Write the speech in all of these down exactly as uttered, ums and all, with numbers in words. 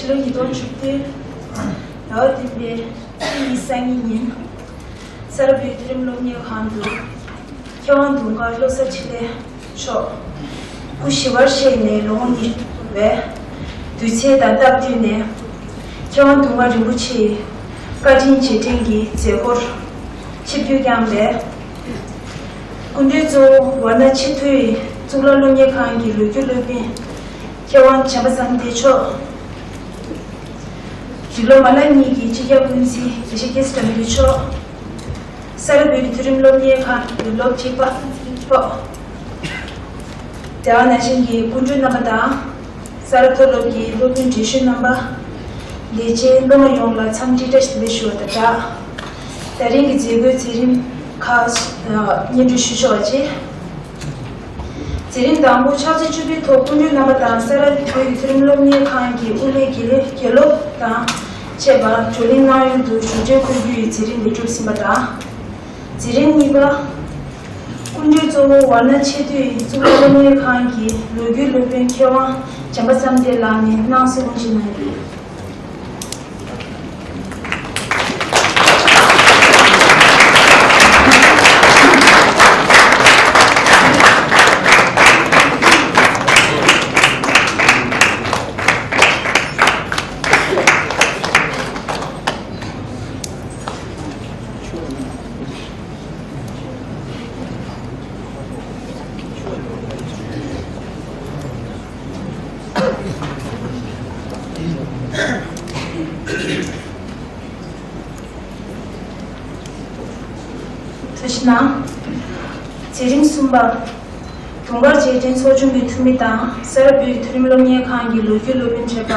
ལོ་ཉིས་སྟོང་བཅུ་བདུན་ཟླ་བ་བདུན་པའི་ཚེས་ཉི་ཤུ་རྩ་གཉིས་ཉིན། ས་རཱ་བོད་ཀྱི་མཐོ་རིམ་སློབ་གཉེར་ཁང་དུ་མཁས་དབང་དུང་དཀར་བློ་བཟང་འཕྲིན་ལས་མཆོག་སྐུ་ཞི་བར་གཤེགས་ནས་ལོ་ངོ་ཉི་ཤུ་འཁོར་བའི་དུས་ཚེས་དང་སྟབས་བསྟུན་ནས། མཁས་དབང་དུང་དཀར་རིན་པོ་ཆེའི་བཀའ་དྲིན་རྗེས་དྲན་གྱི་མཛད་སྒོར་ཆིབས་བསྒྱུར་བསྐྱངས་པའི་སྐུ་མགྲོན་གཙོ་བོ་ཝཱ་ཎ་ཆེས་མཐོའི་གཙུག་ལག་སློབ་གཉེར་ཁང་གི་ལོ་རྒྱུས་སློབ་དཔོན་མཁས་དབང་བྱམས་པ་བསམ་གཏན་མཆོག་རིགས་སློབ་མ་ལག་གཉིས་ཀྱི་སྤྱི་ཁྱབ་ཀུན་གཟིགས་དགེ་བཤེས་སྐྱེས་སུ་དགྲ་འདུལ་མཆོག་ས་རཱ་བོད་ཀྱི་མཐོ་རིམ་སློབ་གཉེར་ཁང་གི་སློབ་དཔོན་ཆེན་པོ་མཆོག་དེ་བ་ནང་བཞིན་གྱི་སྐུ་མགྲོན་རྣམ་པ་དང་། ས་རཱ་མཐོ་སློབ་ཀྱི་སློབ་དཔོན་འདྲིས་གཞོན་རྣམ་པ། ལས་བྱེད་སློབ་མ་ཡོངས་ལ་འཚམས་འདྲི་བཀྲ་ཤིས་བདེ་ལེགས་ཞུ་བ་དང་སྦྲགས། ད་རིང་གི་མཛད་སྒོའི་མཛད་རིམ་ཁག་སྙན་སྒྲོན་ཞུ་ཆོག་པ་བཅས། མཛད་རིམ་དང་པོ་ཕྱག་ཚོད་བཅུ་པའི་ཐོག་སྐུ་མགྲོན་རྣམ་པ་དང་ས་རཱ་བོད་ཀྱི་མཐོ་རིམ་སློབ་གཉེར་ཁང་གི་དབུ་ལས་དགེ་ལས་དགེ་སློབ་དང་བཅས་པ་བགྲོ་གླེང་གནང་ཡུལ་དུ་ཞུ་བརྗོད་འཁོད་རྒྱུ་ཡི་མཛད་རིམ་འདི་གྲུབ་ཟིན་པ་དང་། མཛད་རིམ་གཉིས་པ། སྐུ་མགྲོན་གཙོ་བོ་ཝཱ་ཎ་ཆེས་མཐོའི་གཙུག་ལག་སློབ་གཉེར་ཁང་གི་ལོ་རྒྱུས་སློབ་དཔོན་མཁས་དབང་བྱམས་པ་བསམ་གཏན་ལགས་ནས་སྣང་གསལ་དབུ་འབྱེད་གནང་ཡོད། ཐུགས་རྗེ་གནང་། མཛད་རིམ་གསུམ་པ། དུང་དཀར་རྗེས་དྲན་ཚོགས་ཆུང་གི་འཐུས་མི་དང་ས་རཱ་བོད་ཀྱི་མཐོ་རིམ་སློབ་གཉེར་ཁང་གི་ལོ་རྒྱུས་སློབ་དཔོན་ཁྲི་པ་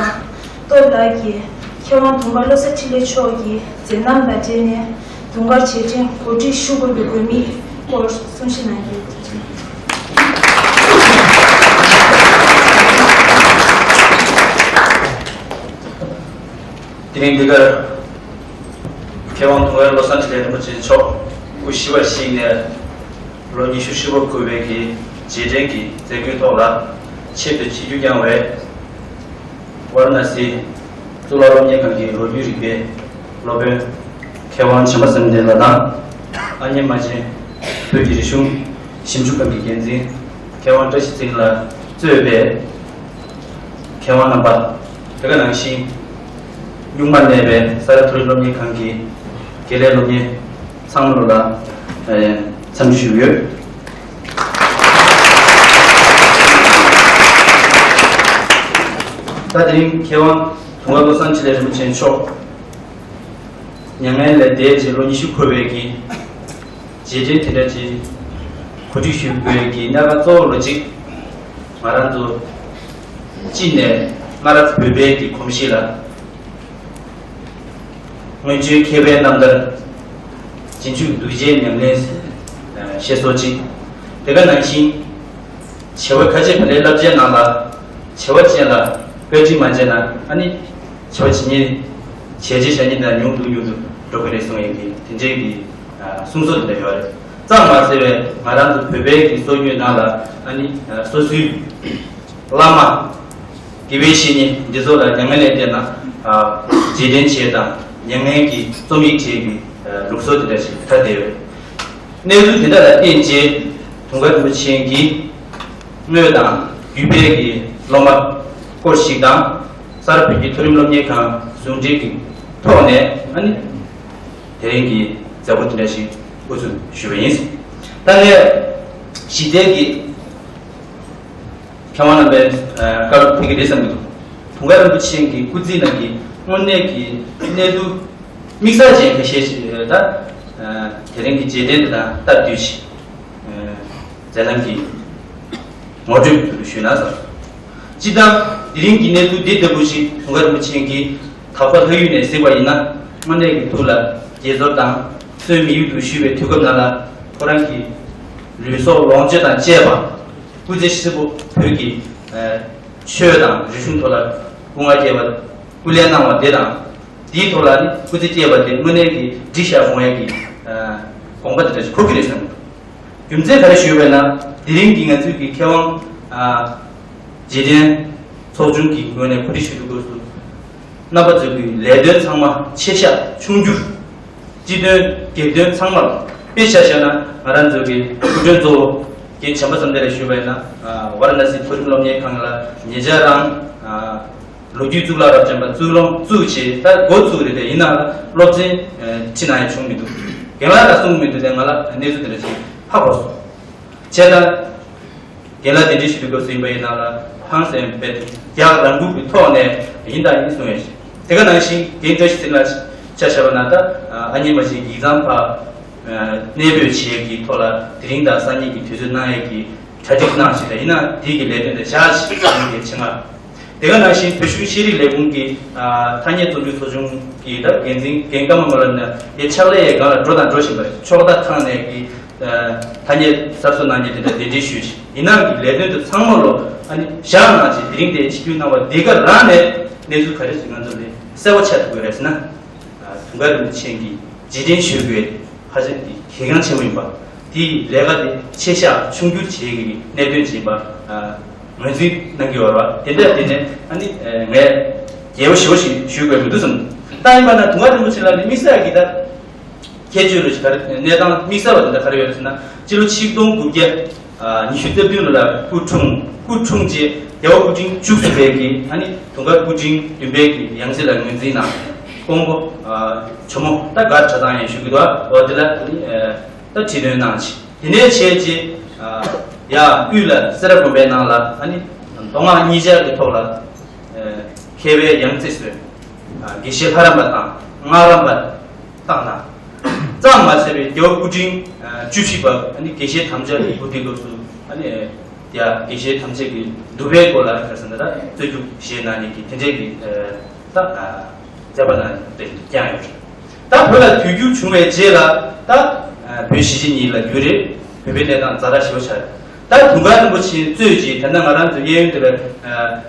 སྟོབས་ལགས་ཀྱིས་མཁས་དབང་དུང་དཀར་བློ་བཟང་འཕྲིན་ལས་མཆོག་གི་མཛད་རྣམ་དང་འབྲེལ་ནས་དུང་དཀར་རྗེས་དྲན་གོ་སྒྲིག་ཞུ་དགོས་པའི་དགོས་དམིགས་སྐོར་གསུང་བཤད་གནང་རྒྱུ། དེ་རིང་འདི་གར་མཁས་དབང་དུང་དཀར་བློ་བཟང་འཕྲིན་ལས་རིན་པོ་ཆེ་མཆོག་སྐུ་ཞི་བར་གཤེགས་ནས་ལོ་ཉི་ཤུ་ཧྲིལ་པོ་འཁོར་བའི་གི་རྗེས་དྲན་གྱི་མཛད་སྒོའི་ཐོག་ལ་ཆེད་དུ་ཆིབས་བསྒྱུར་བསྐྱངས་པའི་ཝཱ་ར་ཎ་སིའི་གཙུག་ལག་སློབ་གཉེར་ཁང་གི་ལོ་རྒྱུས་རིག་པའི་སློབ་དཔོན་མཁས་དབང་བྱམས་པ་བསམ་གཏན་ལགས་དང་། ཨ་མྱེས་རྨ་ཆེན་བོད་ཀྱི་རིག་གཞུང་ཞིབ་འཇུག་ཁང་གི་འགན་འཛིན་མཁས་དབང་བཀྲ་ཤིས་ཚེ་རིང་ལགས་གཙོས་པའི་མཁས་དབང་རྣམ་པ། དེ་ག་ནང་བཞིན་གཉུག་མར་གནས་པའི་ས་རཱ་མཐོ་རིམ་སློབ་གཉེར་ཁང་གི་དགེ་ལས་སློབ་གཉེར་ཚང་མ་ལ་འཚམས་འདྲི་ཞུ་གི་ཡོད། ད་དེ་རིང་མཁས་དབང་དུང་དཀར་བློ་བཟང་འཕྲིན་ལས་རིན་པོ་ཆེ་མཆོག་མྱ་ངན་ལས་འདས་རྗེས་ལོ་ཉི་ཤུ་འཁོར་བའི་གི་རྗེས་དྲན་དེ་འདྲ་ཅིག་གོ་སྒྲིག་ཞུ་དགོས་ཀྱི་གནད་འགག་གཙོ་བོ་ལ་གཅིག་ང་རང་ཚོ་གཅིག་ནས་སྔར་བོད་པའི་གི་གོམས་གཤིས་ལ། སྔོན་བྱོན་མཁས་པའི་རྣམ་ཐར། རྗེས་འཇུག་གདུལ་བྱའི་ཉམས་ལེན་ཞེས་སོགས་ཅིག་དེ་ག་ནང་བཞིན། བྱ་བ་ཁ་ཆེ་བ་ལས་བསླབ་བྱའི་ནང་ལ། བྱ་བ་ཅན་ལ་བཀའ་དྲིན་མ་བྱས་ན་ཨ་ནི་བྱ་བ་བྱེད་ཉེན་བྱས་རྗེས་བཞག་ཉེན་དང་ཉུང་དུ་ཉུང་དུ་འགྲོ་གི་རེད་གསུང་ཡས་ཀྱི་དེ་འདྲའི་གི་གསུང་སྲོལ་དེ་འདྲ་ཡོད་རེད། ཙམ་མ་ཟད་པའི་ང་རང་ཚོ་བོད་པའི་གི་སྲོལ་རྒྱུན་ནང་ལ་ཨ་ནི་སོ་སོའི་བླ་མ། དགེ་བའི་བཤེས་གཉེན་འདི་ཚོ་ལ་མྱ་ངན་ལས་འདས་ན། རྗེས་དྲན་བྱེད་དང་མྱ་ངན་གྱི་རྩོམ་ཡིག་བྲིས་པའི་ལུགས་སྲོལ་དེ་འདྲ་ཞིག་ད་ལྟའི་གནས་ཚུལ་དེ་འདྲ་ལ་བརྟེན་རྗེས་དུང་དཀར་རིན་པོ་ཆེ་གིས་དངོས་དང་བརྒྱུད་སྤེལ་གྱི་སློབ་མ་སྐོར་ཞིག་དང་། གསར་བོད་ཀྱི་མཐོ་རིམ་སློབ་གཉེར་ཁང་ཟུང་འབྲེལ་གྱི་ཐོག་ནས་ཨ་ནི་དེ་རིང་གི་མཛད་སྒོ་དེ་འདྲ་ཞིག་དབུ་འཛུགས་ཞུས་པ་ཡིན། ད་ངས་ཞི་བདེ་གི་མཁས་དབང་རྣམ་པའི་བཀའ་སློབ་ཕེབས་ཀྱི་རེད་བསམ་གྱི་འདུག་དུང་དཀར་རིན་པོ་ཆེ་གི་སྐུ་ཚེ་ནང་གི་དངོས་གནས་ཀྱི་གནས་ཚུལ་དམིགས་བསལ་ཅན་ཁ་ཤས་ཤིག་ད་དེ་རིང་གི་རྗེས་དྲན་དེ་དང་སྟབས་བསྟུན་ཞིག་མཛད་རྣམ་གྱི་ངོ་སྤྲོད་ཞུས་ན་བསམ། སྤྱིར་བཏང་དེ་རིང་གི་གནས་ཚུལ་འདི་ལྟ་བུ་ཞིག་དུང་དཀར་རིན་པོ་ཆེ་གིས་དག་པ་ལྷ་ཡུལ་ནས་གཟིགས་པ་ཡིན་ན་དངོས་གནས་ཀྱི་ཐུགས་ལ་དགྱེས་ཚོར་དང་གསོན་མི་ཡུལ་དུ་བཞུགས་པའི་དུས་སྐབས་ནང་ལ་ཁོ་རང་གི་ལུས་སྲོག་ལོངས་སྤྱོད་དང་བཅས་པ། སྐུ་ཚེ་ཧྲིལ་པོ་བོད་ཀྱི་ཆོས་དང་རིག་གཞུང་ཐོག་ལ་སྐུ་ངལ་བསྐྱལ་བ། སྐུ་ལས་གནང་བ་དེ་དང་། དེའི་ཐོག་ལ་ནི་སྐུ་ཚེ་བསྐྱལ་བ་དེ་དངོས་གནས་ཀྱི་འགྲིག་བཞག་དགོངས་ཡས་ཀྱི་དགོངས་པ་དེ་འདྲ་ཞིག་འཁོར་གྱི་རེད་བསམ་གྱི་འདུག་རྒྱུ་མཚན་ག་རེ་ཞུས་པས་ན། དེ་རིང་གི་ང་ཚོའི་གི་མཁས་དབང་རྗེས་དྲན་ཚོགས་ཆུང་གི་ངོས་ནས་གོ་སྒྲིག་ཞུ་དུས་སྐབས་སུ། རྣམ་པ་ཚོའི་གི་ལས་དོན་ཚང་མ་ཆེ་ཤ་ཆུང་འགྱུར། སྤྱི་དོན་སྒེར་དོན་ཚང་མ་ལ། དཔེ་ཆ་བཞག་ན་ང་རང་ཚོའི་གི་སྐུ་མགྲོན་གཙོ་བོ་རྒན་བྱམས་པ་བསམ་གཏན་ལ་ཞུས་པ་ཡིན་ན། ཝཱ་ར་ཎ་སི་མཐོ་རིམ་སློབ་གཉེར་ཁང་ལ་ཉེ་ཆར་རང་ལོ་རྒྱུས་གཙུག་ལག་རབ་འབྱམས་པ་བཙུགས་ལོང་བཙུགས་བྱས། ད་འགོ་བཙུགས་རེད་དེ། ཡིན་ནའང་སློབ་ཚན་ཁྲིད་གནང་ཡ་བྱུང་མི་འདུག་རྒན་ལགས་ལ་གསུང་མི་འདུག་དེ་ང་ལ་གནས་ཚུལ་དེ་འདྲ་ཞིག་ཧ་གོ་སོང་། བྱས་ཙང་། རྒན་ལགས་གདན་འདྲེན་ཞུ་དུས་སྐབས་སུ་ཡིན་པ་ཡིན་ན་ལ། ཧང་སང་བས་རྒྱག་རང་འགུལ་གྱི་ཐོག་ནས་ཡིན་དང་ཡིན་གསུང་ཡ་ཞིག་དེ་ག་ནང་བཞིན་རྒན་བཀྲ་ཤིས་ཚེ་རིང་ལགས་ཆ་བཞག་པ་ན། ད་ཨ་མྱེས་རྨ་ཆེན་ཡིག་ཚང་ཕར་གནས་སྤོས་བྱེད་ཀྱི་ཐོག་ལ་དེ་རིང་དང་སང་ཉིན་གྱི་དུས་ཚོད་གནང་ཡས་ཀྱི་གྲ་སྒྲིག་གནང་ཞིག་དང་། ཡིན་ན་དེ་གི་ལས་དོན་དེ་བཞག་ཞིག་ཡིན་པའི་ཆེད་མངགས། དེ་ག་ནང་བཞིན་བོད་གཞུང་ཤེས་རིག་ལས་ཁུངས་ཀྱི་ཨ་ཐ་སྙད་རྩོམ་སྒྲིག་ཚོགས་ཆུང་གི་ད་འགན་འཛིན་རྒན་ཀརྨ་མོ་ལགས་ནས་ཡ་ཕྱག་ལས་ཡའི་སྒང་ལ་འགྲོ་དང་འགྲོ་བཞིན་པ་རེད། ཕྱོགས་མཐའ་ཁག་ནས་ཀྱི་ཐ་སྙད་གསར་བཟོ་གནང་མཁན་དེ་འདྲ་གདན་འདྲེན་ཞུས་ཤིང་། ཡིན་ནའང་གི་ལས་དོན་དེ་ཚང་མ་ལོ་ཨ་ནི་བཞག་གནང་བྱས་དེ་རིང་དེ་ཆིབས་བསྒྱུར་གནང་བ་འདི་ག་རང་ནས་གནས་ཚུལ་ག་རེ་ཞིག་ང་ཚོ་ལ་གསལ་པོ་ཆགས་ཐུབ་ཀྱི་རེད་ཟེར་ན། དུང་དཀར་རིན་པོ་ཆེ་གིས་རྗེས་དྲན་ཞུ་དགོས་ཧ་ཅང་གི་གལ་འགངས་ཆེན་པོ་ཡིན་པ། དེའི་ལས་ཀ་དེ་ཆེ་བཞག་ཆུང་འགྱུར་བྱེད་ཀྱི་གནད་དོན་ཡིན་པ་ངོས་འཛིན་གནང་གི་ཡོད་རེད་བ། དེ་འདྲ་དེ་ནས་ཨ་ནི་ངས་རྒྱལ་པོ་ཞེ་པོ་ཞིག་ཞུ་དགོས་མི་འདུག་བསམ། ད་ཡིན་པ་ན་དུང་དཀར་རིན་པོ་ཆེ་ལགས་ནི་དམིགས་བསལ་གྱི་ད་ཁྱད་ཆོས་རེ་ཞིག་ག་རེ། གནས་སྟངས་དམིགས་བསལ་བ་དེ་འདྲ་ག་རེ་ཡོད་རེད་ཟེར་ན། སྤྱི་ལོ་ཆིག་སྟོང་དགུ་བརྒྱ་ཉི་ཤུ་རྩ་བདུན་ལོ་ལ་སྐུ་འཁྲུངས། སྐུ་འཁྲུངས་རྗེས་རྒྱལ་བ་སྐུ་ཕྲེང་བཅུ་གསུམ་པའི་གི་ཨ་ནི་དུང་དཀར་སྐུ་ཕྲེང་བདུན་པའི་གི་ཡང་སྲིད་ལ་ངོས་འཛིན་གནང་། ཀོང་པོ་ཇོ་མོ་ད་མགར་གྲྭ་ཚང་ཡང་ཞུ་གི་འདུག་འོ་དེ་ལ་ཨ་ནི་ད་ཁྲི་འདོན་གནང་ཆེ། དེ་ནས་བྱས་རྗེས་ཡ་དབུས་ལ་སེ་ར་དགོན་པའི་ནང་ལ་ཨ་ནི་མདོ་སྔགས་གཉིས་ཆར་གྱི་ཐོག་ལ་མཁས་པའི་ཡང་རྩེ་བཟོས། དགེ་བཤེས་ལྷ་རམས་པ་དང་སྔགས་རམས་པ་བཏང་གནང་། ཙམ་མ་ཟད་པའི་རྒྱལ་བ་སྐུ་ཕྲེང་བཅུ་བཞི་པ་ཨ་ནི་དགེ་བཤེས་དམ་བཅའ་གི་བུ་དེ་ལོ་སུ་ཨ་ནི་ཡ་དགེ་བཤེས་ཐམས་ཅད་ཀྱི་འདུལ་བའི་སྐོར་ལ་ག་ཟེར་ན་ད་རྩོད་རྒྱུགས་བཞེས་གནང་མཁན་གྱི་དེ་འདྲའི་གི་ད་མཛད་པ་ནང་དེ་བསྐྱངས་ཡོད་རེད། ད་བོད་ལ་དུས་འགྱུར་བྱུང་བའི་རྗེས་ལ་ད་བོད་གཞིས་བྱེས་གཉིས་ལ་འགྱུར་རེད། བོད་པའི་གནས་སྟངས་ཛ་དྲག་ཞེ་པོ་ཆགས་རེད། ད་དུང་དཀར་རིན་པོ་ཆེ་གཙོས་ཀྱི་ད་ལྟ་ང་རང་ཚོ་གཡས་གཡོན་དེ་ལ་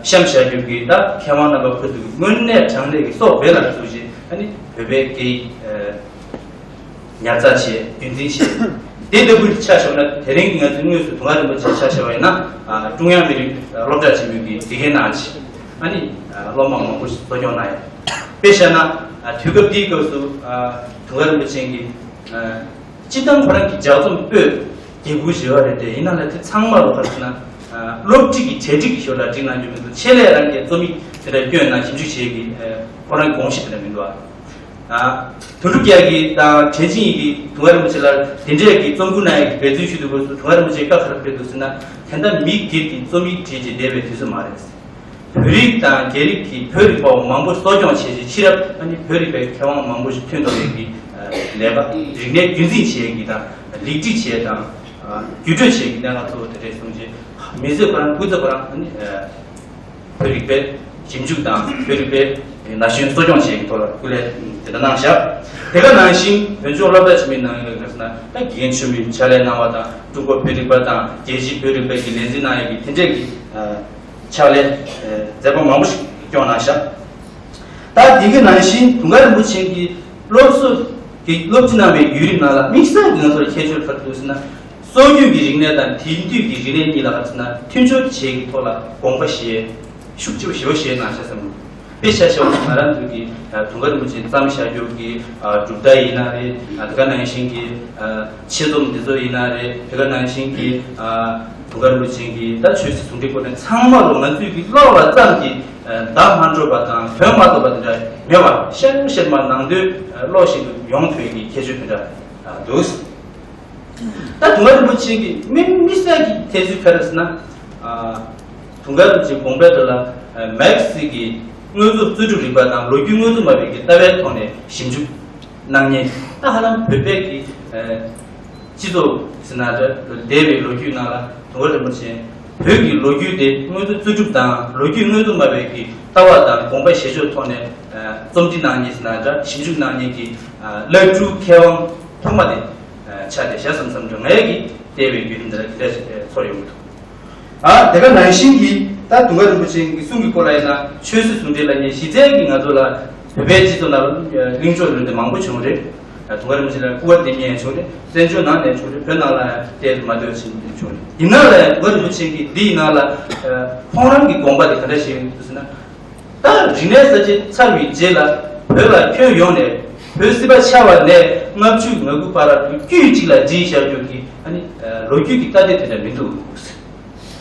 གཤམ་བཞག་རྒྱུ་གི་ད་མཁས་དབང་རྣམ་པ་ཁོ་ཚོས་དངོས་གནས་དྲང་གནས་ཀྱི་སྲོག་བེ་ལ་བཙུགས་བྱས་ཨ་ནི་བོད་པའི་སྐད་ཡིག་ཉར་ཚགས་བྱས། རྒྱུན་འཛིན་བྱས། དེ་ལྟ་བུའི་ཆ་བཞག་ན་དེ་རིང་གི་ང་ཚོའི་དངོས་སུ་དུང་དཀར་རིན་པོ་ཆེའི་ཆ་བཞག་པ་ཡིན་ན། ཀྲུང་དབྱང་མི་རིགས་སློབ་གྲྭ་ཆེན་མོའི་གི་དགེ་རྒན་གནང་བྱས། ཨ་ནི་སློབ་མ་མང་པོ་ཞིག་གསོ་སྐྱོང་གནང་ཡ། དཔེ་བཞག་ན་དུས་སྐབས་འདིའི་སྐབས་སུ་དུང་དཀར་རིན་པོ་ཆེ་གིས་སྤྱིར་བཏང་ཁོ་རང་གི་ལྗགས་རྩོམ་པོད་རྒྱས་འབུལ་བྱས་པ་རེད་དེ། ཡིན་ན་ལ་དེ་ཚང་མ་ལོ་ག་རེ་ཟེར་ན་སློབ་ཁྲིད་ཀྱི་གྲ་སྒྲིག་གི་ཞོར་ལ་བསྒྲིགས་གནང་རྒྱུ་མི་འདུག་ཆེད་ལས་རང་གིས་རྩོམ་ཡིག་དེ་འདྲ་བསྐྱོན་གནང་ཞིབ་འཇུག་བྱེད་ཀྱི་ཁོ་རང་གི་དགོངས་གཞི་དེ་འདྲ་མི་འདུག་ཨ། དོན་གྲུབ་རྒྱལ་གྱིས་དང་ཁྲེན་ཅིང་ཡིས་ཀྱིས་དུང་དཀར་རིན་པོ་ཆེ་ལ་དེ་འདྲས་ཀྱི་རྩོམ་སྐུར་གནང་ཡག་གི་འབད་བརྩོན་ཞུ་དུས་སྐབས་སུ། དུང་དཀར་རིན་པོ་ཆེས་བཀའ་ག་རེ་ཕེབས་འདུག་ཟེར་ན། དེ་འདྲ་མི་སྒེར་གྱི་རྩོམ་ཡིག་བྲིས་རྗེས་བསྡད་པའི་དུས་ཚོད་མ་རེད། བོད་རིགས་དང་རྒྱ་རིགས་ཀྱི་བོད་རིག་པ་བ་མང་པོ་གསོ་སྐྱོང་བྱས་རྗེས། ཕྱི་རབས་ཨ་ནི་བོད་རིག་པའི་མཁས་དབང་མང་པོ་ཞིག་ཐོན་ཐུབ་ཡག་གི་ལས་ཀ་རིག་གནས་རྒྱུན་འཛིན་བྱེད་ཡག་གི་དང་། ལེགས་སྒྲིག་བྱེད་དང་བརྒྱུད་སྤྲོད་བྱེད་ཡག་གི་གནད་འགག་གཙོ་བོ་དེ་རེད་གསུངས་རྗེས། མི་ཚེ་ཁོ་རང་སྐུ་ཚེ་ཁོ་རང་ཨ་ནི་བོད་རིག་པའི་ཞིབ་འཇུག་དང་བོད་རིག་པའི་ན་གཞོན་གསོ་སྐྱོང་བྱེད་ཀྱི་ཐོག་ལ་སྐུ་ལས་དེ་འདྲ་གནང་བཞག་དེ་ག་ནང་བཞིན་བོད་ལྗོངས་སློབ་གྲྭ་ཆེན་མོའི་ནང་ལ་ག་ཟེར་ན། ད་དགེ་རྒན་ཆེན་མོའི་ཕྱག་ལས་གནང་བ་དང་། ཀྲུང་གོ་བོད་རིག་པ་དང་རྒྱལ་སྤྱིའི་བོད་རིག་པ་གི་ལས་འཛིན་གནང་ཡག་གི་དེ་འདྲས་ཀྱི་ཕྱག་ལས་མཛད་པ་མང་པོ་ཞིག་སྐྱོང་གནང་བཞག་ད་དེ་ག་ནང་བཞིན་དུང་དཀར་རིན་པོ་ཆེ་གིས་སློབ་གསོ་གི་སློབ་སྤྱི་གནང་བའི་བརྒྱུད་རིམ་ནང་ལ་དམིགས་བསལ་གྱི་ང་ཚོར་ཁྱད་ཆོས་ག་རེ་འདུག་ཟེར་ན། སྲོལ་རྒྱུན་གྱི་རིག་གནས་དང་དེང་དུས་ཀྱི་རིག་གནས་གཉིས་ལ་ག་རེ་ཟེར་ན་མཐུན་སྦྱོར་བྱེད་ཀྱི་ཐོག་ལ་དགོངས་པ་བཞེས། ཤུགས་ཆེ་བ་ཞེ་པོ་བཞེས་གནང་བཞག་བསམ་གྱི་འདུག་དཔེ་ཆ་བཞག་པ་ན་ང་རང་ཚོ་གི་དུང་དཀར་རིན་པོ་ཆེ་བརྩམས་བཞག་རྒྱུ་གི་གྲུབ་མཐའ་ཡིན་ན་རེད། དེ་ག་ནང་བཞིན་གྱི་ཆེད་རྩོམ་འདི་ཚོ་ཡིན་ན་རེད། དེ་ག་ནང་བཞིན་གྱི་དུང་དཀར་རིན་པོ་ཆེ་གི་ད་ཆོས་སྲིད་ཟུང་འབྲེལ་སྐོར་ནས་ཚང་མ་ལོ་ང་ཚོས་ཀྱི་ཀློག་པ་ཙམ་གྱིས་བརྡ་མ་འགྲོ་བ་དང་དོན་མ་རྟོགས་པ་དེ་འདྲ་མེད་པར་ཤར་ཤར་མ་ནང་དོན་ཀློག་བཞིན་དུ་ཡོང་ཐུབ་ཡག་གི་ཁྱད་ཆོས་དེ་འདྲ་འདུག་ད་དུང་དཀར་རིན་པོ་ཆེ་གི་དམིགས་དམིགས་བསལ་གྱི་དེ་ཚོའི་ཕེ་ར་ཟེར་ན། དུང་དཀར་རིན་པོ་ཆེའི་དགོངས་པའི་ཐོག་ལ་མེག་སི་གི་དངོས་གཙོ་རྩོད་སྒྲུབ་རིག་པ་དང་ལོ་རྒྱུས་དངོས་གཙོ་མ་དཔེ་གི་ལྟ་བའི་ཐོག་ནས་ཞིབ་འཇུག་གནང་མཁན། ད་ཧ་ལམ་བོད་པའི་གི་སྤྱི་ཚོགས་ཟེར་ན་འདྲ་འདས་པའི་ལོ་རྒྱུས་ནང་ལ་དུང་དཀར་རིན་པོ་ཆེ་བོད་ཀྱི་ལོ་རྒྱུས་དེ་དངོས་གཙོ་རྩོད་སྒྲུབ་དང་ལོ་རྒྱུས་དངོས་གཙོ་མ་དཔེ་གི་ལྟ་བ་དང་དགོངས་པ་བཞེས་ཕྱོགས་ཐོག་ནས་རྩོམ་འབྲི་གནང་མཁན་ཟེར་ན་འདྲ་ཞིབ་འཇུག་གནང་མཁན་གྱི་བླ་སྤྲུལ་མཁས་དབང་ཐོག་མ་དེ་ཆགས་བསྡད་བཞག་བསམ་བསམ་འདྲ་ངས་ཀྱིས་བལྟས་པའི་བརྒྱུད་རིམ་འདི་ལ་དེ་འདྲ་ཞིག་ཚོར་ཡོང་གི་འདུག་ཨ་དེ་ག་ནང་བཞིན་གྱི་ད་དུང་དཀར་རིན་པོ་ཆེ་གི་གསུང་གི་སྐོར་ལ་ཡིན་ན་ཆོས་སྲིད་ཟུང་འབྲེལ་ལ་ཉེ་གཞི་རྩའི་གི་ང་ཚོ་ལ་བོད་པའི་སྤྱི་ཚོགས་ནང་གླེང་ཕྱོགས་ལུང་དེ་མང་པོ་བྱུང་རེད། དུང་དཀར་རིན་པོ་ཆེ་ལ་སྐུར་བ་འདེབས་མཁན་ཡང་བྱུང་རེད། བཙན་བྱོལ་ནང་ནས་བྱུང་རེད། བོད་ནང་ལ་ཡང་དེ་མ་འདོད་ཕྱིན་བྱུང་རེད། ཡིན་ན་ལ་ཡང་དུང་དཀར་རིན་པོ་ཆེ་གི་འདི་ཡི་ནང་ལ་ཁོང་རང་གི་དགོངས་པ་དེ་ག་འདྲ་ཞིག་ཡོད་འདུག་ཟེར་ན། ད་རིག་གནས་གསར་བརྗེ་ཚར་བའི་རྗེས་ལ་བོད་ལ་ཁྱོན་ཡོངས་ནས་བོད་སྲིད་པ་ཆགས་པ་ནས་ལྔ་བཅུ་ང་དགུ་བར་དུ་དཀྱུས་གཅིག་ལ་སྒྲིལ་བཞག་རྒྱུ་གི་ཨ་ནི་ལོ་རྒྱུས་ཀྱི་ལྟ་བསྡད་དེ་འདྲ་མི་འདུག་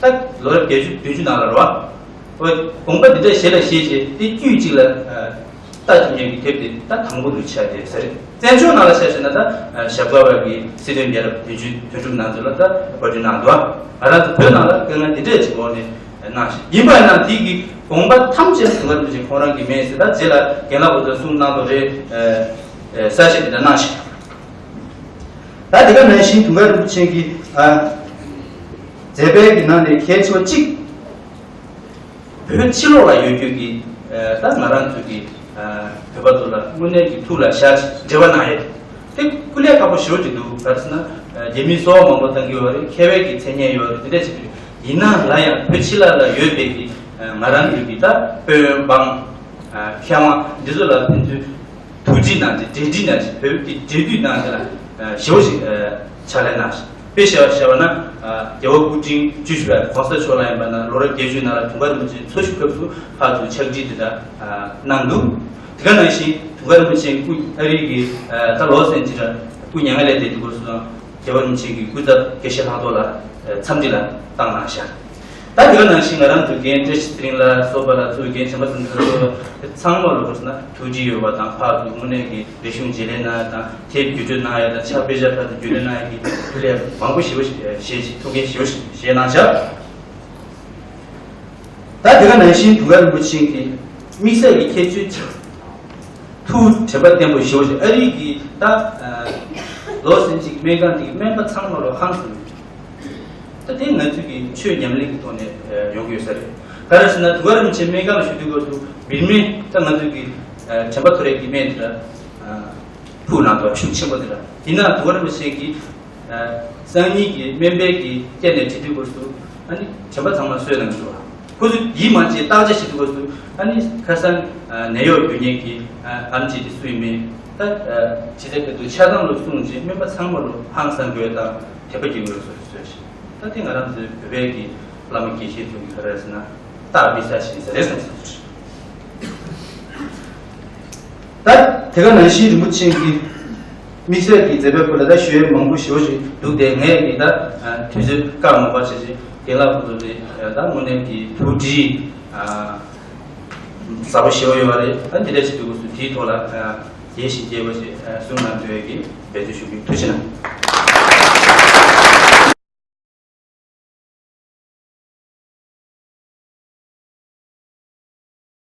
ད་ལོ་རབས་བརྒྱད་ཅུ་བདུན་ཅུ་ནང་ལ་རེད་བ། དགོངས་པ་འདི་འདྲ་ཞལ་ལ་བཞེས་རྗེས་དེ་དཀྱུས་གཅིག་ལ་ལྟ་ཐུབ་མཁན་གྱི་དེབ་དེ་ད་དང་པོ་རུ་ཆགས་བསྡད་ས་རེད། བཙན་བྱོལ་ནང་ལ་ཆ་བཞག་ན་ད་ཞབས་དཀར་བ་གི་སྲིད་དོན་རྒྱལ་རབས་བདུན་ཅུ་དོན་གྲུབ་ནང་ཚུད་ལ་ད་གོ་སྒྲིག་གནང་འདུག་ང་རང་ཚོ་བོད་ནང་ལ་དཀའ་ངལ་འདི་འདྲས་ཅིག་འོག་ནས་གནང་ཞིང་ཡིན་པ་ཡིན་ན་དེ་གི་དགོངས་པ་ཐམས་ཅད་དུང་དཀར་རིན་པོ་ཆེ་ཁོང་རང་གི་མེད་ཟེར། ད་རྗེས་ལ་རྒན་ལགས་ཁོང་ཚོས་གསུངས་གནང་དོ་རེད། གསལ་བཤད་འདི་འདྲ་གནང་ཞིང་། ད་དེ་ག་ནང་བཞིན་དུང་དཀར་རིན་པོ་ཆེ་གི་མཛད་པའི་གི་ནང་ནས་གལ་ཆེ་བ་གཅིག་བོད་ཕྱི་ལོགས་ལ་ཡོད་རྒྱུ་གི་ད་ང་རང་ཚོ་གི་བོད་པ་ཚོ་ལ་དངོས་གནས་ཀྱི་ཐུགས་ལ་བཞག་ཅིང་འབྲེལ་བ་གནང་ཡས་དེ་སྐུ་ལས་ཁག་པོ་ཞེ་པོ་ཅིག་འདུག་ག་རེ་ཟེར་ན་རྒྱ་མིས་སོ་བ་མང་པོ་བཏང་གི་ཡོད་རེད། མཁས་པའི་གི་མཚན་སྙན་ཡོད་རེད། དེ་འདྲ་ཞིག་རེད། ཡིན་ན་ལ་ཡང་བོད་ཕྱི་ལ་ལ་ཡོད་པའི་གི་ང་རང་ཚོ་གི་ད་དཔོན་འབངས་མཁས་དབང་འདི་ཚོ་ལ་ཕན་ཚུན་ཐུགས་འདྲིས་གནང་སྟེ་འབྲེལ་འདྲིས་གནང་ཞིང་བོད་ཀྱི་འབྲེལ་མཐུད་གནང་སྟེ་ལ་ཞེ་པོ་ཞིག་ཕྱག་ལས་གནང་ཞིང་། དཔེ་བཤད་པ་བཤད་པ་ན་རྒྱལ་བ་སྐུ་ཕྲེང་བཅུ་བཞི་པ་༸གོང་ས་མཆོག་ལ་ཡིན་པ་ན་ལོ་རབས་བརྒྱད་ཅུའི་ནང་ལ་དུང་དཀར་རིན་པོ་ཆེ་འཚོ་བཞུགས་སྐབས་སུ་ཕར་ཚུར་ཕྱག་བྲིས་དེ་འདྲ་གནང་འདུག་དེ་ག་ནང་བཞིན་དུང་དཀར་རིན་པོ་ཆེ་སྐུ་ཨ་རི་གི་ད་ལོ་སན་ཅི་ར་སྐུ་མྱ་ངན་ལས་འདས་དུས་སྐབས་སུ་རྒྱལ་བ་རིན་པོ་ཆེ་གི་སྐུ་ཚབ་དགེ་བཤེས་ལྷག་རྡོར་ལ་འཚམས་འདྲི་ལ་བཏང་གནང་ཤག་ད་དེ་ག་ནང་བཞིན་ང་རང་ཚོ་རྒན་བཀྲ་ཤིས་ཚེ་རིང་ལ་སོགས་པ་ལ་ཚུར་རྒན་བྱམས་པ་ཚེ་རིང་ཚོ་ཚང་མ་ལོ་དགོས་ན་ཐུགས་རྗེ་ཡོད་པ་དང་ཕར་ཚུར་དངོས་གནས་ཀྱི་རིག་གཞུང་བརྗེ་ལེན་གནང་ཡ་དང་དེབ་བརྒྱུད་སྤྲོད་གནང་ཡ་དང་ཕྱག་དཔེ་ཆ་ཕར་ཚུར་བརྒྱུད་ལེན་གནང་ཡ་གི་ཐུགས་ལས་མང་པོ་ཞེ་པོ་ཞིག་བྱས་ཤིག་ཐུགས་འགན་ཞེ་པོ་ཞིག་བཞེས་གནང་ཤག་ད་དེ་ག་ནང་བཞིན་དུང་དཀར་རིན་པོ་ཆེ་གི་དམིགས་བསལ་གྱི་ཁྱད་ཆོས་ཆགས། ཐུགས་དྲན་པ་བརྟན་པོ་ཞེ་པོ་ཞིག་ཨ་རི་གི་ད་ལོ་སན་ཅི་གི་སྨན་ཁང་དེ་གི་སྨན་པ་ཚང་མ་ལོ་ཧང་སང་། ད་དེ་ང་ཚོས་ཀྱི་ཆོས་ཉམས་ལེན་གྱི་ཐོག་ནས་ཡོང་གི་ཡོད་ས་རེད། ག་རེ་ཟེར་ན་དུང་དཀར་རིན་པོ་ཆེ་སྨན་ཁང་ལ་བཞུགས་དུས་སྐབས་སུ་བིར་སྨན་ད་ང་ཚོས་ཀྱི་དྲན་པ་ཐོར་ཡས་ཀྱི་སྨན་དེ་འདྲ་ཕུག་ནང་དུ་ཤུགས་ཆེན་པོ་དེ་འདྲ་ཡིན་ན་དུང་དཀར་རིན་པོ་ཆེ་གི་སང་ཉིན་གྱི་སྨན་པའི་གི་སྐད་ནས་དྲི་དུས་སྐབས་སུ་ཨ་ནི་དྲན་པ་ཚང་མ་གསོས་གནང་གི་འདུག་ཁོ་ཚོས་ཡིད་མ་ཆེས་བརྟག་དཔྱད་བྱེད་དུས་སྐབས་སུ་ཨ་ནི་ཁ་སང་ནད་གཡོག་རྒྱུག་མཁན་གྱི་ཨམ་ཆི་དེ་སུ་ཡིན་མིན་ད་ཇི་ལྟར་ག་དུས་ཆ་ཚང་ལ་གསུངས་རྗེས་སྨན་པ་ཚང་མ་ལ་ཧང་སང་དགོས་དང་དད་པ་སྐྱེ་དགོས་སོགས་ཀྱི་བཟོས་ཤིང་ད་དེ་ང་རང་ཚོའི་བོད་པའི་གི་བླ་མ་དགེ་བཤེས་ཚོ་གི་ག་རེ་ཟེར་ན་རྟགས་དཔེ་ཆ་ཞིག་ཟེར་རེད་བསམ་སོང་། ད་དེ་ག་ནང་བཞིན་རིན་པོ་ཆེ་གི་དམིགས་བསལ་གྱི་མཛད་པའི་སྐོར་ལ་ད་ཞུ་ཡས་མང་པོ་ཞེ་པོ་ཞིག་འདུག་སྟེ་ངས་ཀྱི་ད་དུས་ཚོད་བཀག་མ་པ་བྱས་ཤིང་རྒན་ལགས་ཁོང་ཚོ་ནས་ད་དངོས་གནས་ཀྱི་ཐུགས་འདྲིས་ཟབ་པོ་ཞེ་པོ་ཡོད་པ་རེད། ད་འདི་འདྲ་ཞིག་འདུག་སུ་དེའི་ཐོག་ལ་རྒྱས་ཤིང་རྒྱས་པ་ཞིག་གསུང་གནང་ཐུབ་ཡས་ཀྱི་འབད་བརྩོན་ཞུ་གི་ཐུགས་རྗེ་གནང་།